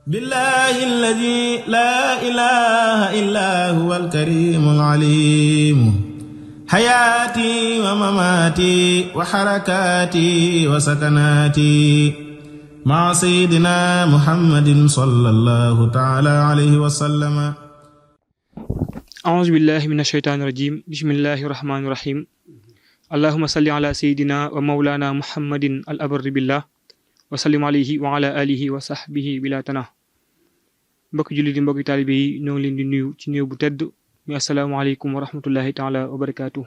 billahi alladi laa ilaha illa huwa alkarimu alalimu xayaati wa mamaati wa xarakaati wa sakanaati maa sayyidina muhammadin sallallahu taala alayhi wa sallama. auzu billahi min asheytaani rajim bismillahi rahmaani rahim allahuma salli ala sayyidina wa mawlana muhammadin al abarri billah wa sallim alayhi wa ala alihi wa sahbihi bila tana. mbokki jullit yi mbokki taalibe yi ñoo ngi leen di nuyu ci nuyu bu tedd mi asalaamaaleykum wa rahmatullahi taala wa barakaatu.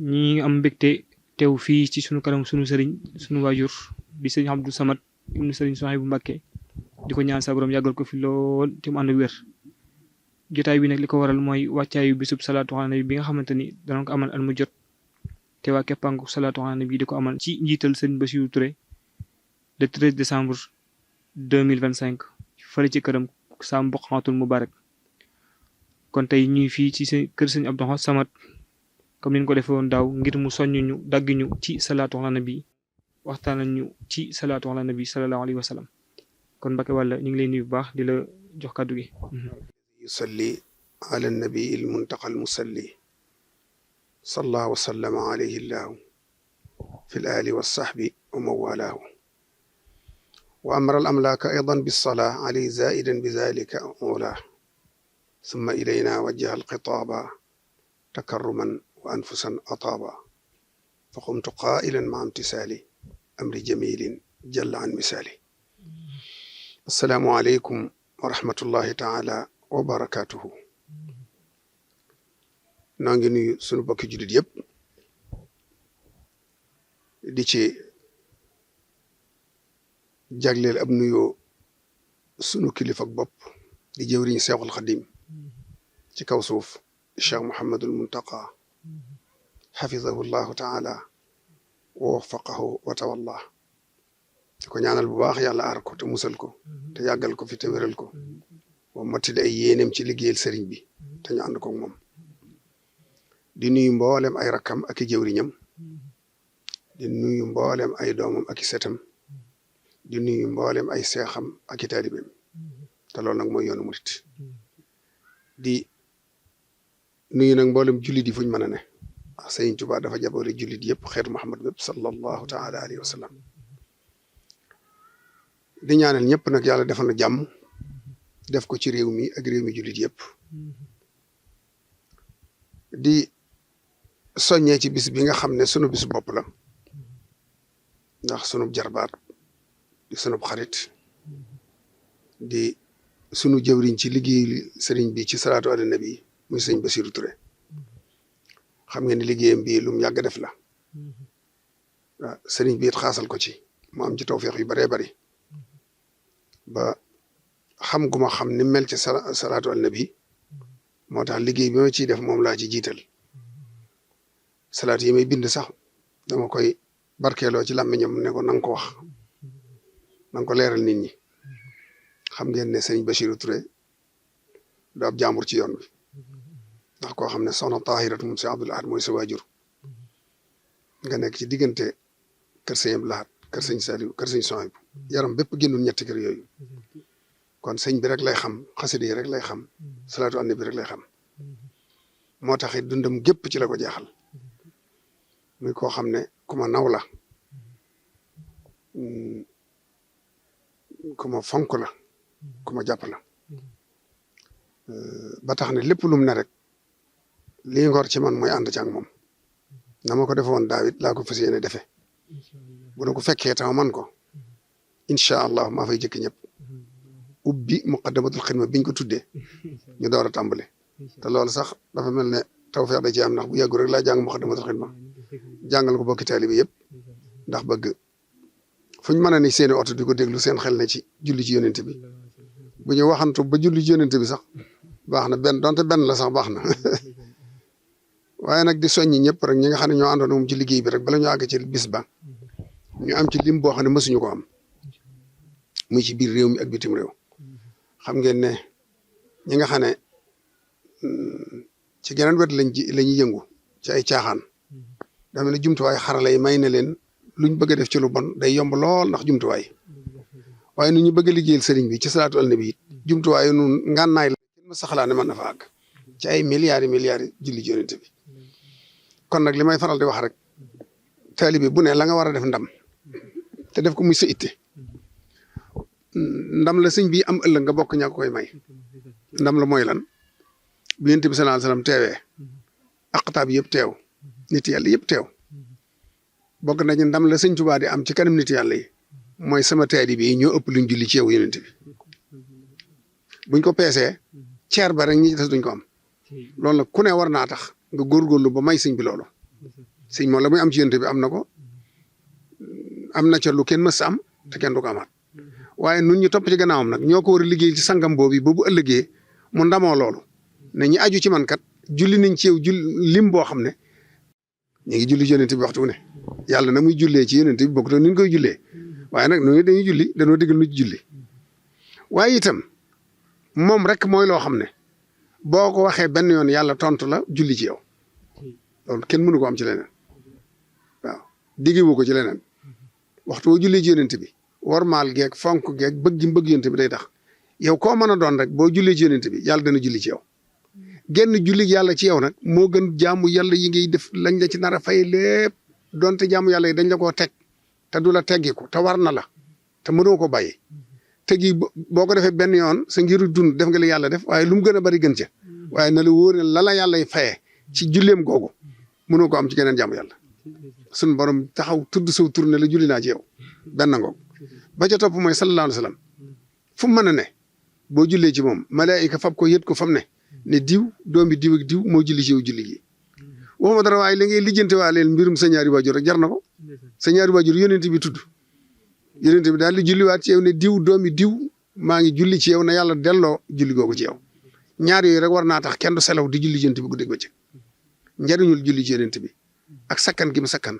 ñi am mbégte teew fii ci sunu kanam sunu sëriñ sunu waajur di sëriñ Abdou Samad ibnu sëriñ Souhaïbou Mbacké di ko ñaan sa borom yàggal ko fi lool te mu ànd ak wér. jotaay bi nag li ko waral mooy wàccaayu bisub salaatu ala nabi bi nga xamante ni danañ ko amal at mu jot te waa keppangu salaatu ala nabi di ko amal ci njiital sëriñ Bassirou Touré le 13 décembre 2025 fële ci këram Sam Boqatul Mubarak. kon tey ñuy fii ci seen kër sëriñ Abdou Samad comme ni ñu ko defee woon daaw ngir mu soññ ñu dagg ñu ci salaatu ala nabi waxtaan ñu ci salaatu ala nabi sallallahu alayhi wa sallam. kon Mbacké wàlla ñu ngi lay nuyu bu baax di la jox kàddu gi. yusalli ala nabi almuntaqa almusalli salla wa sallama alayhi llahu fi al-ali was-sahbi wa mawalaahu wa amara al-amlaaka aydan bis-salaa alayhi zaa'idan bi zaalika awlaa summa ilaynaa wajjaha al-xitaaba takarruman wa anfusan ataaba fa qumtu qaa'ilan ma'a imtisaali amri jamiilin jalla an misaali. assalaamu aleykum wa rahmatullahi taala wa barakaatuhu. noo ngi nuyu sunu bokki jullit yëpp di ci jagleel ab nuyoo sunu kilifa ak bopp di jëwriñ Seexul Xadim ci kaw suuf Cheikh Mouhamadul Muntaqa xafizahu llahu taala wa waffaqahu wa tawallah di ko ñaanal bu baax yàlla aar ko te musal ko te yàggal ko fi te wéral ko wa mottali ay yéeneem ci liggéeyal sëriñ bi te ñu ànd ko moom. di nuyu mboolem ay rakkam ak i jëwriñam di nuyu mboolem ay doomam ak i setam di nuyu mboolem ay seexam ak i taalibeem te loolu nag mooy yoonu murit di nuyu nag mboolem jullit yi fuñ mën a ne ndax Sëriñ Tuubaa dafa jaboole jullit yëpp xeetu Muhammad bépp sallallahu taala alayhi wa sallam. di ñaanal ñëpp nag yàlla defal na jàmm def ko ci réew mi ak réew mi jullit yëpp di soññee ci bis bi nga xam ne sunu bis bopp la ndax sunub jarbaat di sunub xarit di sunu jëwriñ ci liggéey sëriñ bi ci salaatu ala nabi muy sëriñ Bassirou Touré xam ngeen ne liggéeyam bi lu mu yàgg def la waaw sëriñ bi it xaasal ko ci mu am ci tawfeex yu baree bari ba xam gu ma xam ni mel ci salaatu ala nabi moo tax liggéey bi ma ciy def moom laa ci jiital salaat yi may bind sax dama koy barkeeloo ci làmmiñam ne ko nanga ko wax nanga ko leeral nit ñi xam ngeen ne sëriñ Bassirou Touré du ab jaambur ci yoon bi ndax koo xam ne soxna Tahiratu moom si Abdul Ahad mooy sa waajur nga nekk ci diggante kër sëñ Abdul Ahad kër sëñ Saliou kër sëñ Souhaïbou yaram bépp génnul ñetti kër yooyu kon sëñ bi rek lay xam xasida yi rek lay xam salaatu an nabi rek lay xam moo tax it dundam gépp ci la ko jeexal muy koo xam ne ku ma naw la ku ma fonk la ku ma jàpp la ba tax ne lépp lum ne rek lii ngor ci man mooy ànd ci ak moom na ma ko defe woon daawit laa ko fas yéene defe bu na ko fekkee tama man ko incha allah maa fay jëkk ñëpp ubbi muqaddamatul xidma biñ ko tuddee ñu door a tàmbale te loolu sax dafa mel ne tawfeex da ci am ndax bu yàggu rek laa jàng muqaddamatul xidma jàngal ko bokki taalibe yëpp ndax bëgg fuñ mën a ni seeni oto di ko déglu seen xel ne ci julli ci yonent bi bu ñu waxantu ba julli ci yonent bi sax baax na benn donte benn la sax baax na waaye nag di soññi ñëpp rek ñi nga xam ne ñoo àndoon moom ci liggéey bi rek bala ñu àgg ci bis ba ñu am ci lim boo xam ne mësuñu ko am muy ci biir réew mi ak bitim réew xam ngeen ne ñi nga xam ne ci geneen wet la ñuy yëngu ci ay caaxaan dama ne jumtuwaay xarala yi may na leen luñ bëgg a def ci lu bon day yomb lool ndax jumtuwaay waaye nu ñu bëgg a liggéeyal sëriñ bi ci salaatu al nabi it jumtuwaayu nun ngànnaay la kenn ma saxalaa ne mën na fa àgg ci ay milliards yi julli ci yonent bi kon nag li may faral di wax rek taalibe bu ne la nga war a def ndam te def ko muy sa itte ndam la sëñ bi am ëllëg nga bokk ñaa koy may ndam la mooy lan bu yonent bi sallallahu alayhi wasallam teewee aqtaab yëpp teew nit yàlla yëpp teew bokk nañu ndam la sëñ Tuubaa di am ci kanam nit yàlla yi mooy sama taalibe yi ñoo ëpp luñ julli ci yow yonent bi buñ ko peesee ceer ba rek ñi des duñ ko am loolu nag ku ne war naa tax nga góorgóorlu ba may sëñ bi loolu sëñ moom la muy am ci yonent bi am na ko am na ca lu kenn mës am te kenn du ko amaat waaye nun ñu topp ci gannaawam nag ñoo ko war a liggéey ci sangam boobu ba bu ëllëgee mu ndamoo loolu ne ñi aju ci man kat julli nañ ci yow lim boo xam ne ñu ngi julli ci yonent bi waxtu ne yàlla na muy jullee ci yonent bi bokk te ni ñu koy jullee waaye nag noonu dañuy julli dañoo digal nu ci julli waaye itam moom rek mooy loo xam ne boo ko waxee benn yoon yàlla tontu la julli ci yow loolu kenn mënu ko am ci leneen waaw diggewu ko ci leneen waxtu boo julli ci yonent bi wormaal geeg fonk geeg bëgg yonent bi day tax yow koo mën a doon rek boo julli ci yonent bi yàlla dana julli ci yow genn julli yàlla ci yow nag moo gën jaamu yàlla yi ngay def lañ la ci nar a fay lépp donte jaamu yàlla yi dañ la koo teg te du la teggiku te war na la te mënoo ko bàyyi tegi boo ko defee benn yoon sa ngiru dund def nga li yàlla def waaye lu mu gën a bari gën ca waaye na la wóor ne la yàlla fayee ci julleem googu mënoo ko am ci geneen jaamu yàlla suñ borom taxaw tudd saw tur ne la julli naa ci yow benn ngoog ba ca topp mooy sallallahu alayhi wa sallam fu mu mën a ne boo jullee ci moom malaayika fab ko yët ko fam ne diw doomi diw ak diw moo julli ci yow julli gi waxuma dara waaye la ngay lijjante waa leen mbirum sa ñaari waajur rek jar na ko sa ñaari waajur yonent bi tudd yonent bi daal di julliwaat ci yow ne diw doomi diw maa ngi julli ci yow na yàlla delloo julli googu ci yow ñaar yooyu rek war naa tax kenn du selaw di julli yonent bi guddeeg bëccëg njariñul julli ci yonent bi ak sakkan gi mu sakkan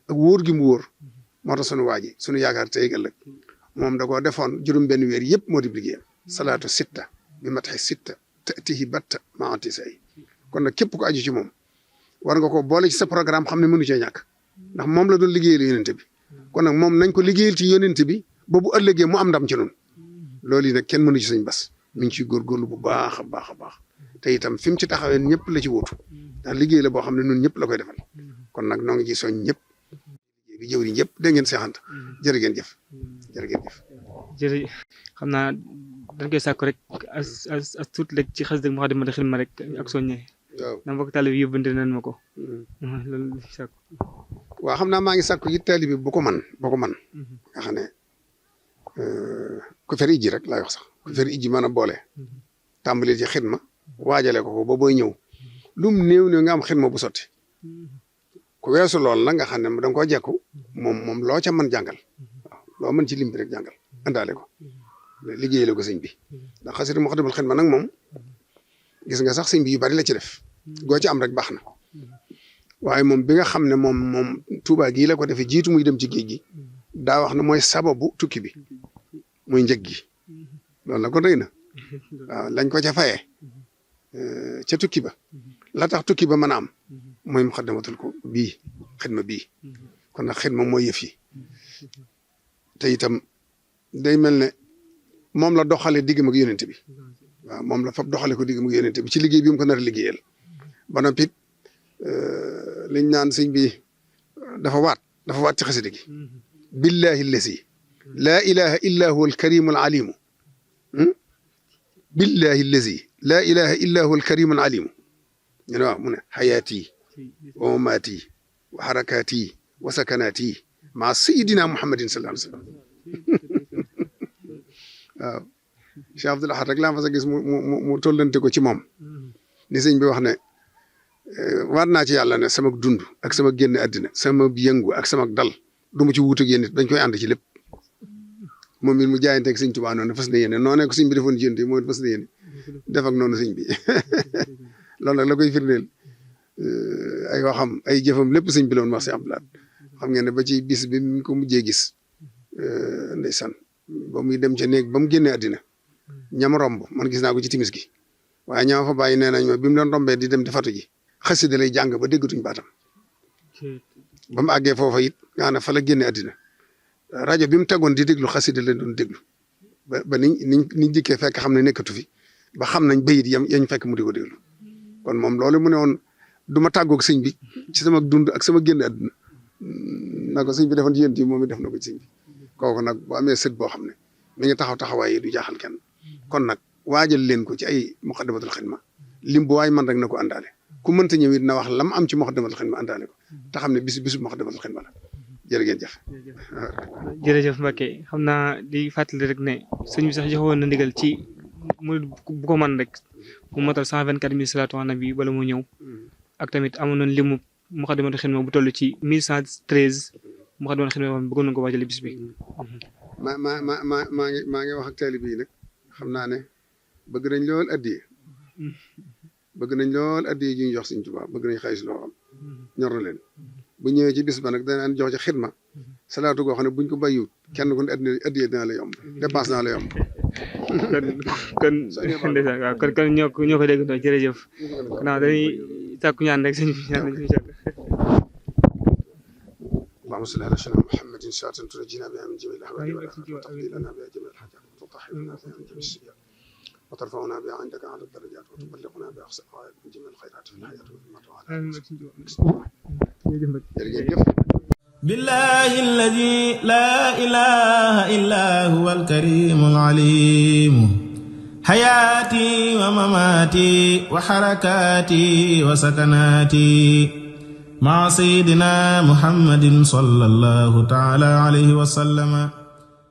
ak wóor gi mu wóor moo tax sunu waa ji sunu yaakaar tey ëllëg moom da koo defoon juróom benn weer yëpp moo di liggéeyam salaatu sitta bi mataxi sitta tatihi batta ma anti say kon nag képp ko aju ci moom war nga ko boole ci sa programme xam ne mënu cee ñàkk ndax moom la doon liggéeyal yonent bi kon nag moom nañ ko liggéeyal ci yonent bi ba bu ëllëgee mu am ndam ci noonu loolu yi nag kenn mënu ci Sëñ Bass mi ngi ciy góorgóorlu bu baax a baax a baax te itam fi mu ci taxawee ñëpp la ci wóotu ndax liggéey la boo xam ne ñun ñëpp la koy defal kon nag noo ngi ci soñ ñëpp bi jëwriñ ñëpp dégg ngeen seexant jërë ngeen jëf jërë ngeen jëf jërëjëf xam naa dañ koy sàkku rek as tuut rek ci xas dëgg Moukhaddamatoul Khidma rek ak soññee waaw na mbokk taalibe bi yóbbante nañ ma ko loolu sàkku waaw xam naa maa ngi sàkku it taalibe bi bu ko man nga xam ne ku fer ijji rek laay wax sax ku fer ijji mën a boole tàmbali ci xidma waajale ko ba booy ñëw lum néew ne nga am xidma bu sotti ku weesu lool nag nga xam ne da nga koo jekku moom loo ca mën jàngal waaw loo mën ci lim bi rek jàngal andaale ko liggéeyale ko sëñ bi ndax xasida Moukhaddamatoul Khidma nag moom gis nga sax sëñ bi yu bari la ci def goo ci am rek baax na waaye moom bi nga xam ne moom Tuubaa gii la ko defee jiitu muy dem ci géej gi daa wax ne mooy sababu tukki bi muy njëg gi loolu nag kon rëy na waaw lañ ko ca fayee ca tukki ba la tax tukki ba mën a am mooy Moukhaddamatoul Khidma bii kon nag xidma mooy yëf yi te itam day mel ne moom la doxale diggam ak yonent bi waaw moom la fab doxale ko diggam ak yonent bi ci liggéey bi mu ko nar a liggéeyal ba noppi liñ naan sëñ bi dafa waat ci xasida gi billahi allazi laa ilaha illa huwa alkarimu alalimu billahi allazi laa ilaha illa huwa alkarimu alalimu ñu ne waaw mu ne xayaati wa mamaati wa xarakaati wa sakanaati maa sayidina muhammadin sallallahu alayhi wa sallam waaw Cheikh Abdoul Ahad rek laa fa sa gis mu tollante ko ci moom ni sëñ bi wax ne waat naa ci yàlla ne sama dund ak sama génn àddina sama yëngu ak sama dal du ma ci wuutu ak yéen it dañ koy ànd ci lépp moom it mu jaayanteeg sëñ Tuubaa noonu fas na yéene noonee ko sëñ bi defoon jënte mooy fas na yéene def ak noonu sëñ bi loolu nag la koy firndeel ay waxam ay jëfam lépp sëñ bi la woon wax si Abdoul Ahad xam ngeen ne ba ci bis bi mu ko mujjee gis ndeysaan ba muy dem ca néeg ba mu génnee àddina ñam romb man gis naa ko ci timis gi waaye ñama fa bàyyi nee nañ ma bi mu doon rombee di dem di fatu ji xasida lay jàng ba déggatuñ baatam ba mu àggee foofa it nga xam ne fa la génne àddina rajo bi mu tegoon di déglu xasida la doon déglu ba niñ dikkee fekk xam ne nekkatu fi ba xam nañ bayit yañ fekk mu di ko déglu kon moom loolu mu ne woon du ma tàggoog sëñ bi ci sama dund ak sama génn àdduna na ko sëñ bi defoon ci yéen yi moom it def na ko ci sëñ bi kooku nag bu amee sët boo xam ne mi ngi taxawaay yi du jaaxal kenn kon nag waajal leen ko ci ay muqaddamatul xidma lim bu waay man rek na ko àndaale ku mënta ñëw it na wax lam am ci muqaddamatul xidma àndaale ko te xam ne bisu muqaddamatul xidma la jërë ngeen jëf. jërëjëf Mbacke xam naa di fàttali rek ne sëñ bi sax joxoon na ndigal ci mu bu ko man rek mu motal 124 000 salaatu ala nabi bala mu ñëw ak tamit amoon nañ limu muqaddamatul xidma bu toll ci 1113 muqaddamatul xidma wax bëggoon nañ ko waajale bis bi. maa ngi wax ak taalibe yi nag xam naa ne bëgg nañ lool addiye ju ñu jox Sëñ Tuubaa bëgg nañ xaalis loo xam ñor na leen bu ñëwee ci bis ba nag danaan jox ci xidma salaatu goo xam ne buñ ko bàyyiwut kenn ku ne addiye dina la yomb dépense naa la yomb kon ñoo ko dégg doon jërëjëf non dañuy sàkku ñaan rek sëñ bi ñaan nañ incha allah اللهم صل على سيدنا محمد ساعة تنجينا بها من جميع الأهوال والآفات وتقضي لنا بها جميع الحاجات وتطهرنا بها من جميع السيئات وترفعنا بها عندك على الدرجات وتبلغنا بها أقصى الغايات من جميع الخيرات في الحياة والممات وعلى بالله الذي لا إله إلا هو الكريم العليم حياتي ومماتي وحركاتي وسكناتي مع سيدنا محمد صلى الله تعالى عليه وسلم